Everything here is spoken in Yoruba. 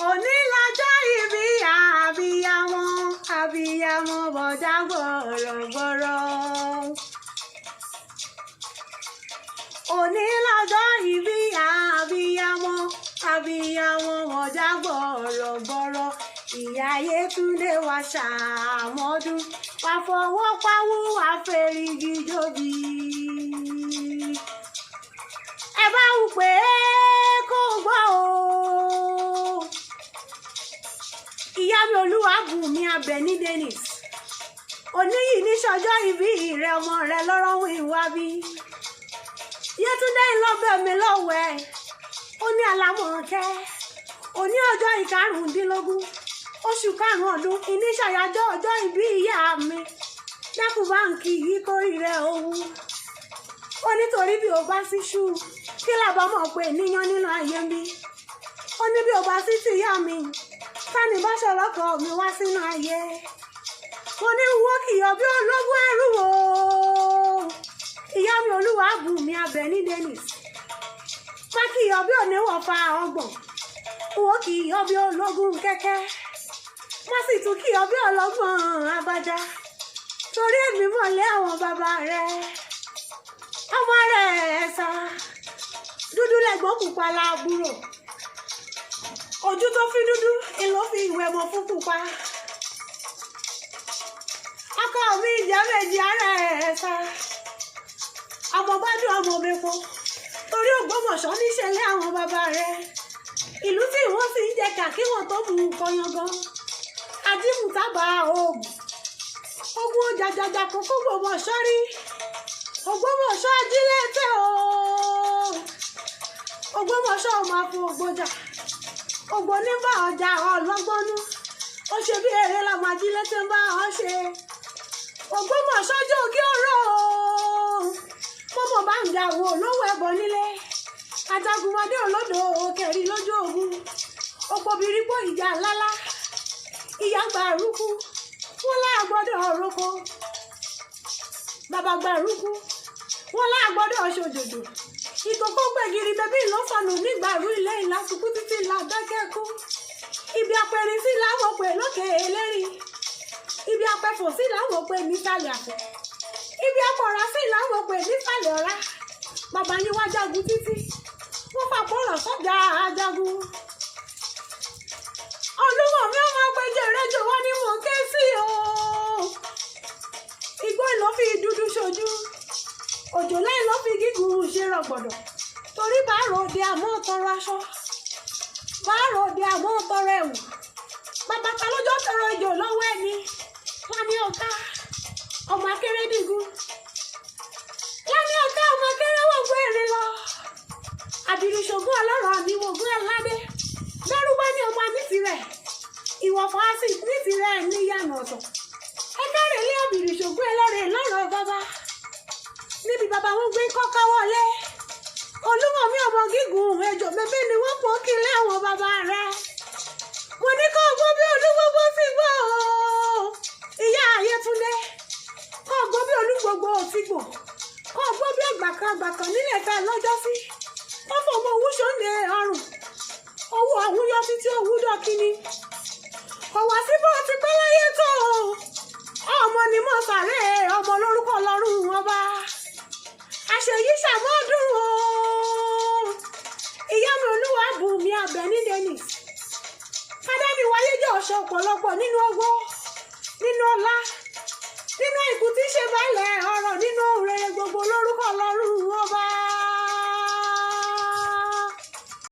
Òní lọ́jọ́ ìbí àbíyamọ, àbíyamọ bọ̀dá gbọ̀rọ̀gbọ̀rọ̀. Òní lọ́jọ́ ìbí àbíyamọ, àbíyamọ bọ̀dá gbọ̀rọ̀gbọ̀rọ̀. Ìyá Yétúndé wa ṣàmọ́dún, wà fọwọ́ pawú wà fèrègì jóbi. Ẹ bá wù pé kó gbọ́ o. Ìyá mi Olúwabùnmi Abẹ́ní Dennis. Òní yìí ní sọjọ́ ìbí rẹ, ọmọ rẹ lọ́rọ́ wí wá bí. Yétúndé ńlọ́bẹ̀ mi lọ́wọ́ ẹ̀. Ó ní alámọ̀ọ́kẹ́. Òní ọjọ́ ìkarùndínlógún oṣù karùn-ún ọdún ìníṣàyájọ́ ọjọ́ ìbí ìyá mi. Dákun báńkì yìí kórìíra owó. Ó nítorí bí o bá sí ṣú, kí làbá mọ̀ pé níyàn nínú ayé mi. Ó ní bí o bá sí tìyá mi, tani bá ṣọlọ́kọ̀ mi wá sínú ayé. Mo ní wo kìyọ̀ bí ológun ẹrú o. Ìyá mi Olúwabùnmi Abẹ́ní Dennis. Má kìyọ̀ bí oníwọ̀fà ọgbọ̀n. Wo kìyọ̀ bí ológun kẹ́kẹ́. Má sì tún kìyọ̀ bí ọlọ́gbọ̀n abájá. Torí èmi mọ̀lẹ́ àwọn bàbá rẹ̀. Ọmọ rẹ̀ ẹ̀sà. Dúdú lẹ́gbọ́n pupa láàbúrò. Ojú tó fi dúdú, ìlò fi ìwẹ̀ mọ̀ fún pupa. Ọkọ mi ìjà méjì ara ẹ̀sà. Ọmọ bá dùn ọmọ mi po. Torí Ògbómọ̀ṣọ́ níṣẹ̀lẹ̀ àwọn bàbá rẹ̀. Ìlú tí wọ́n sì ń jẹ kà kí wọ́n tó mú un kọyangan. Ajímùtábà oògùn. Ogun jàjàjà kókó Ògbómọ̀ṣọ́ rí. Ògbómọ̀ṣọ́ ajílẹ̀ tẹ̀ o. Ògbómọ̀ṣọ́ ọmọ afọ ògbójà. Ògbó nígbà ọjà ọlọ́gbọ́nú. Ó ṣe bí eré làwọn ajílẹ̀ tẹ̀ ń bá ọ ṣe. Ògbómọ̀ṣọ́ jòkí ọ̀rọ̀ o. Mọ́mọ́ bá ń jà wò lówó ẹ̀bọ nílé. Ajagunmadé olódò kẹrí lójú ogun. Òpòbìrìpò ìjà lálá. Ìyá gba àrùkù. Wọ́n láà gbọ́dọ̀ roko. Bàbá gba àrùkù. Wọ́n láà gbọ́dọ̀ ṣòjòjò. Ìkókó gbẹ̀gìrì bẹbí ló fọnù nígbàrú ilé ìlàsùkú títí là dákẹ́kú. Ibi apẹ̀rin sí làwọn pè lókè eléri. Ibi apẹ̀fò sí làwọn pè nísàlẹ̀ àpò. Ibi apọ̀rọ̀ sí làwọn pè nísàlẹ̀ ọ̀rá. Bàbá yín wá jagun títí. Wọ́n fàpọ̀rọ̀ sọ́jà ajagun. Olúmọ̀ mi ò máa péjọ rẹ́jọ wá ní mò ń ké sí o. Igbó ló fi dúdú ṣojú. Òjò lẹ́yìn ló fi gígùn ṣe rọ̀gbọ̀dọ̀. Torí bá ròde àmọ́ tọrọ aṣọ. Bá ròde àmọ́ tọrọ ẹ̀wù. Bàbá ta lójó tọrọ ìjò lọ́wọ́ ẹni. Láni ọ̀ká ọmọ akérèdígun. Láni ọ̀ká ọmọ akérèwọ̀gbọ́ èrè lọ. Àbìrìṣògùn ọlọ́rọ̀ mi wògùn aládé. Bẹ́rù bá ní ọmọ ní tirẹ̀. Ìwọ̀fà sì ní tirẹ̀ ní ìyànà ọ̀tọ̀. Ẹ kárẹ̀ lé àbìrìṣògùn ẹlọ́rẹ̀ lọ́rọ̀ bàbá. Níbi bàbá wọn gbé kọ́kọ́ wọlé. Olúmọ̀ mi ọmọ gígùn ejò bébí ni wọ́n pọ̀ kí lé àwọn bàbá rẹ̀. Mo ní kó gbọ́ bí olúgbogbo ti gbọ́ o. Ìyá Ayétúndé. Kó gbọ́ bí olúgbogbo ti gbò. Kó gbọ́ bí àgbàkan nílẹ̀ fẹ́ lọ́jọ́sí. Ó fọmọ owó ṣóńdè ọrùn. Owó ọ̀hún yọ títí owó dọ́kíní. Kò wá sí bó ti pẹ́ láyé tó o. Ọmọ ni mo sàré ọmọ lórúkọ lọ́rùn ọba. Àṣeyí ṣàmọ́dún o. Ìyá mi Olúwabùnmi Abẹ́ní Dennis. Fádámi wáyé jẹ́ ọ̀ṣọ́ ọ̀pọ̀lọpọ̀ nínú owó, nínú ọlá, nínú àìkú tí ṣe balẹ̀ ọ̀rọ̀ nínú